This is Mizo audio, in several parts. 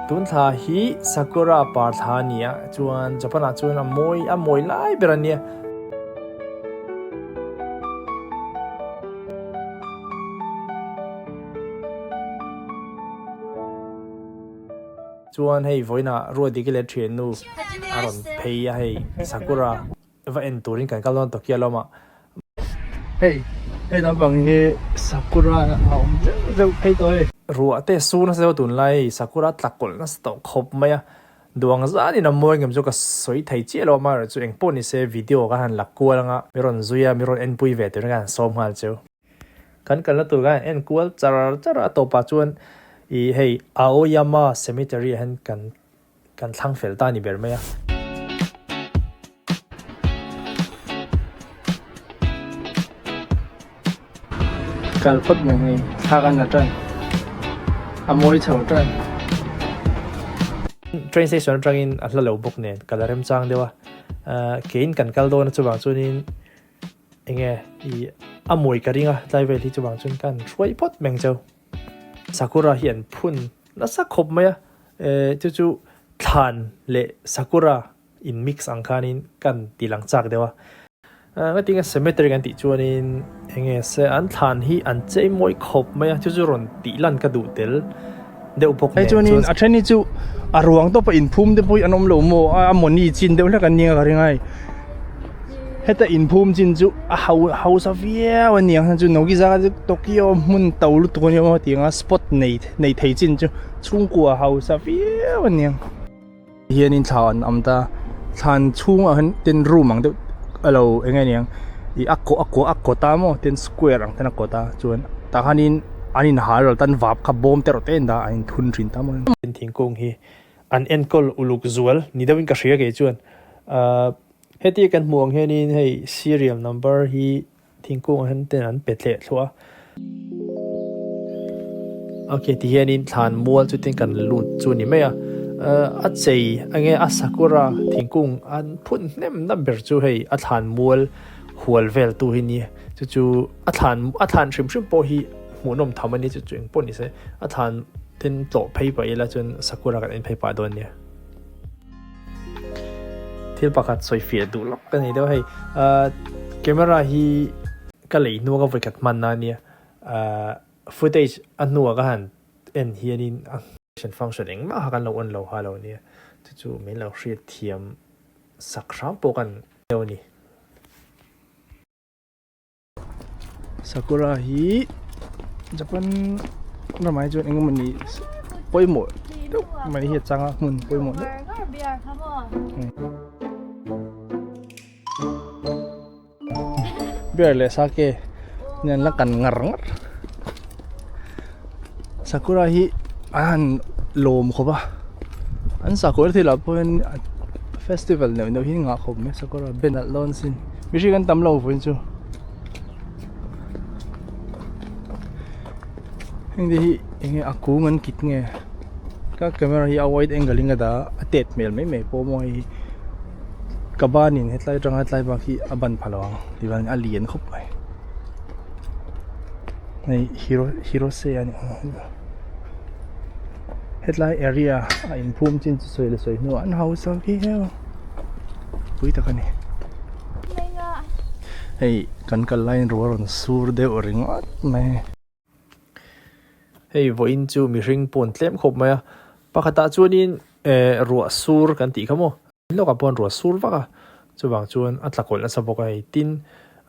Tun thla hi Sakura par thla a ni a, chuan Japan ah chuan a mawi a mawi lai ber a nia. Chuan hei vawiinah Ruatdiki leh thiannu a rawn phei a hei Sakura va en turin kan kal dawn Tokyo lamah. Hei hei naupang hi Sakura a awm zeuh zeuh phei tawh hei. Ruah te sur nasa deuh tunlai hei Sakura tla kawlh nasa tawh khawp mai a, duang zanin a mawi ngem chu ka sawi thei chiah lo amaherawhchu eng pawh ni se video ka han la kual anga mi rawn zui a mi rawn enpui ve turin ka han sawm nghal cheu. Kan kalna tur khan en kual char char a tawpah chuan ih hei Aoyama Cemetery ah hian kan kan thlang fel ta a ni ber mai a. Kal phawt mai hei thla kan la tan a mawi chho tan. Train station atangin a hla lo bawk nen kal a remchang deuh a, keiin kan kal dawn a chuvang chuanin Enge i a mawi ka ring a tlai vel hi chuvang chuan ka han hruai phawt meng cheu. Sakura hi an phun nasa khawp mai a, eh chu chu thlan leh sakura in mix ang khanin kan ti lang chak deuh a. Ngatinge cemetery kan tih chuanin enge se an thlan hi an chei mawi khawp mai a, chu chu rawn tih lan ka duh tel deuh bawk nen chuan. A then hi chu a ruang tawpa inphum te pawh hi an awm lo maw a mawni chin deuh hlek an nia ka ring a hei. Heta inphum chin chu a hau hausa viau a niang chu Nogizaka chu Tokyo hmun to lutuk a nia maw tiang a spot nei nei thei chin chu chhungkua hausa viau a niang. Hianin thla an awm ta thlan chhungah hian ten room ang deuh a lo eng nge niang ih a kaw a kaw a kawt a maw ten square ang ten a kawt a chuan tah khanin an inhal ral tan vap kha bawm te erawh te a indah a an inthun thin ta maw. Thingkung hi an enkawl uluk zual ni deuhin ka hria kei chuan ahh heti kan hmuh ang hianin hei serial number hi thingkung ah hian ten an pe tleh thluah a ok ti hianin thlan mual chu tin kan lut chu a ni mai a ahh a chei enge a sakura thingkung an phun hnem na ber chu hei a thlan mual hual vel tu hi nia chu chu a thlan a thlan hrim hrim pawh hi hmuhnawm tham a ni chu chu engpawh ni se a thlan Tin tlawh phei pah ila chuan Sakura kan en phei pah dawn nia. Thil pakhat sawi fiah duh lawk ka nei deuh hei. Ahh camera hi ka lei hnu a ka vawikhat hman na ania. Ahh footage a hnuah ka han en hianin a function engmah kha kan lo on lo ha lo nia. Chu chu min lo hriat thiam sak hram pawh kan deuh a ni. Sakura hi Japan ramah hi chuan engemawni pawimawh deuh mai hi a chang a hmun pawimawh deuh beer leh sake nen la kan ngar ngar Sakura hi an han lawm khawp a an sakawr thil ah pawh hian festival neuh neuh hi an ngah khawp mai sakura ben alh dawn sin mihring an tam lo vawiin chu heng te hi eng nge a kung an kit nge ka camera hi a wide angle in ka dah a a tet hmel mai mai pawh maw hei hi ka banin hetlai atanga hetlai bak hi a ban pha lo ang tichuan a lian khawp mai. Hei hero hirose a ni ang hetlai area a inphum chin chu sawi leh sawi hnuah an hausa viau pui tak a ni hei kan kal laiin ruah a rawn sur deuh ringawt mai. Hei vawiin chu mihring pawn tlem khawp mai a pakhatah chuanin eh ruah sur kan tih kha maw. Lawkah pawh an ruah sur vak a, chuvang chuan a tla kawlh nasa bawk a hei. Tin,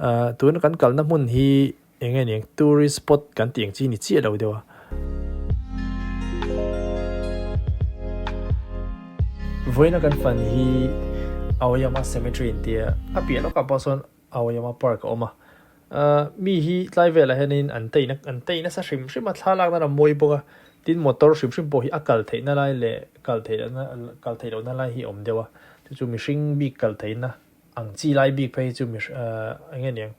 ahh tuna kan kalna hmun hi eng nge niang tourist spot kan tih ang chi ni chiah lo deuh a. Vawiina kan fan hi Aoyama Cemetery an tia, a piah lawkah pawh sawn Aoyama Park a awm a. Ahh mi hi tlai velah hianin an teina an tei nasa hrim hrim a, thlalak nan a mawi bawk a. Tin motor hrim hrim pawh hi a kal theihna lai leh kal theih lohna kal theih lohna lai hi a awm deuh a, chu chu mihring bik kal theihna ang chi lai bik phei hi chu mih ahh eng nge niang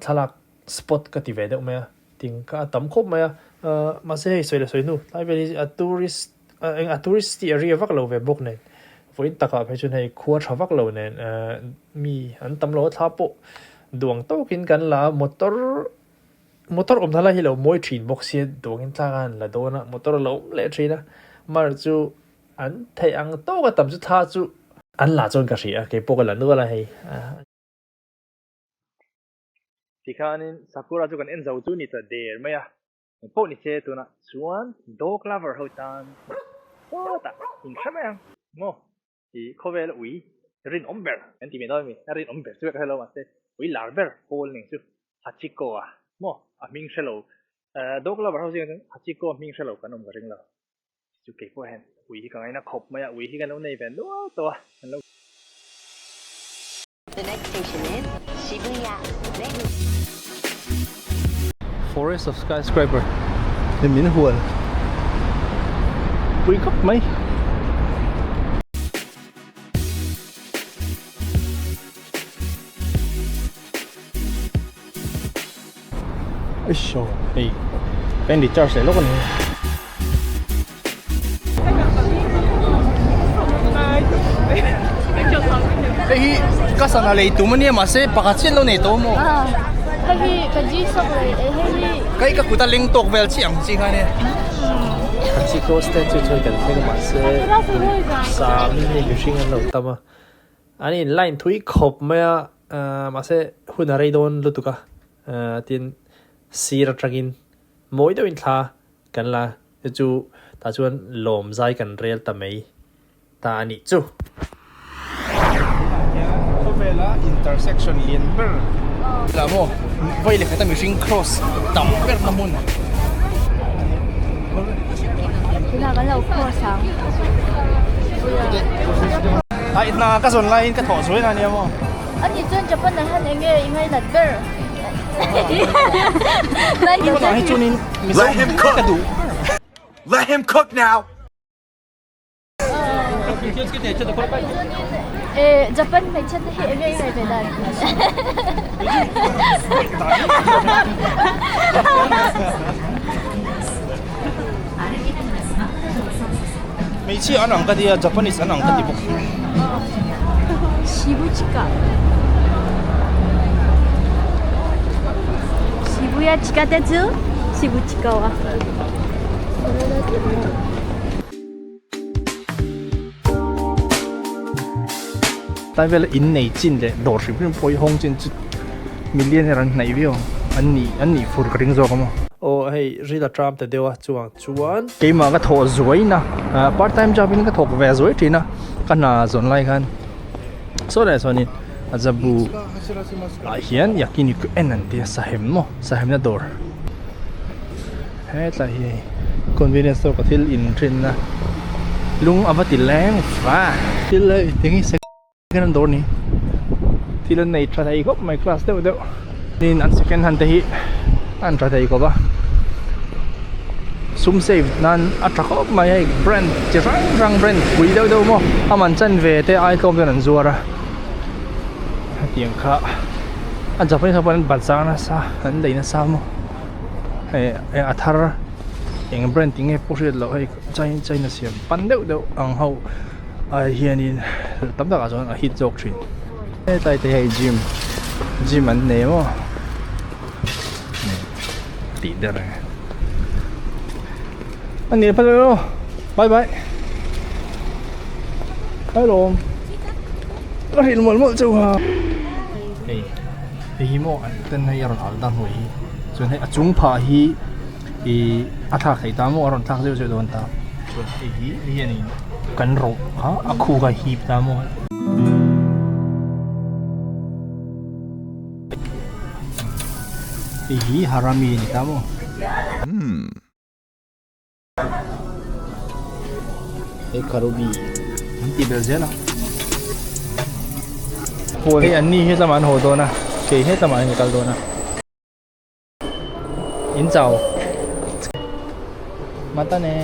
thlalak spot ka ti ve deuh mai a, ting kha a tam khawp mai a, ahh mahse hei sawi leh sawi hnu tlai vel hi a tourist eng a tourist tih a ria vak lo ve bawk nen vawiin takah phei chuan hei khua tha vak lo nen ahh mi an tam lo a thla pawh duang tawkin kan la a motor. Motor awmna lai hi lo mawi thin bawk sia duangin tlak a han la dawn a, motor a lo awm leh thin a. Mar chu an theih ang tawk a tam chu thla chu an la chuan ka hria keipawh ka la nual a hei. Tikhanin Sakura chu kan en zo chu ni ta der mai a, engpawh ni se tunah chuan dog lover ho tan sawtah in hre mai ang maw? I khawvel ui rinawm ber kan ti mai dawn a mi, a rinawm ber chu ka hre lo mahse ui lar ber pawl ning chu Hachiko a maw a hming hre lo dog lover ho zingah chuan Hachiko hming hre lo kan awm ka ring lo. Chu kei pawh hian ui hi ka ngaina khawp mai a, ui hi kan lo nei ve nual tawh a, kan lo. The next station is Shibuya Megu. Forest of skyscraper hi min hual pui khawp mai. Eish hei ka in recharge leh lawk a ni. Hei hi ka sana lei tum ania mahse pakhat chiah an lo nei tawh maw? Hei hi ka G shock lei hei hi. Kai ka kut a leng tawk vel chiah ang chi kha ania. Hachiko statue chuan kan thleng a mahse sangin hei mihring an lo tam a. An in line thui khawp mai a, mahse hun a rei dawn lutuk a, tin sir atangin mawi deuhin thla kan la chu chu tah chuan lawm zai kan rel ta mai ta a nih chu. Tunah hian khawvela intersection lian ber lah maw vawi leh khata mihring cross tam ber na hmun. Tunah kan lo cross ang. Ai hna ka zawn laiin ka thawh zuai na nia maw? Ani chuan Japan ah hian enge i ngainat ber? Japan ah hi chuanin Mizo ka duh ber. Let him cook now! Japan hmeichhia te hi enge i ngaih ve dan? Hmeichhia an ang ka ti a, Japanese an ang ka ti bawk. Shibuchika Shibuya chika te chu Shibuchika wa. Tlai vela in nei chin leh dawr hrim hrim pawh hi hawng chin chu million hian an hnaih viau ang an nih an nih fur ka ring zawk a maw. Aw hei ril a tram ta deuh a chuang chuan. Keimah ka thawh zuaina part time job in ka thawk ve zuai thin a ka hna zawn lai khan saw leh chuanin a zabu ah hian yakiniku en an tia sahem maw sahemna dawr. Hetlai hi hei convenience store ka thil in thin na lung a va ti leng va thil hei eng hi second hand dawr a ni thil an nei tha thei khawp mai class deuh deuh tin an second hand te hi an tha thei khawp a sum save nan a tha khawp mai hei brand chi hrang hrang brand pui deuh deuh maw a man chan ve te ai tlawm chuan an zuar a hetiang kha a japanese ho pawh an bazar nasa an lei nasa maw. Hei a thar eng brand tih nge pawh hriat loh hei china china siam pan deuh deuh ang ho ah hianin tam takah chuan a hit zawk thin hetlai te hi gym gym an nei maw tih der ang a ni phal emaw bye bye hello ka hrilh mawlh mawlh chauh a hei. Hei hi maw an ten hei a rawn al ta hnuai hi chuan hei a chung phah hi ih a thlak theih ta maw a rawn thlak zeuh zeuh dawn ta chuan hei hi hei hianin kan rawh kha a khu kha a hip ta maw. Hei hi harami a ni ta maw. Hei karubi an tih belh zel a pawl hei an ni hi lamah an haw dawn a kei hetlama an kal dawn a in chau mata ne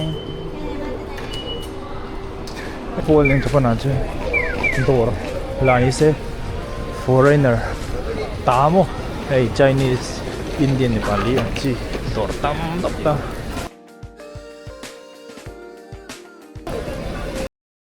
pawl eng chapan ah chuan dawr la ni se foreigner ta maw hei chinese indian nepali ang chi dawr tam tawp ta.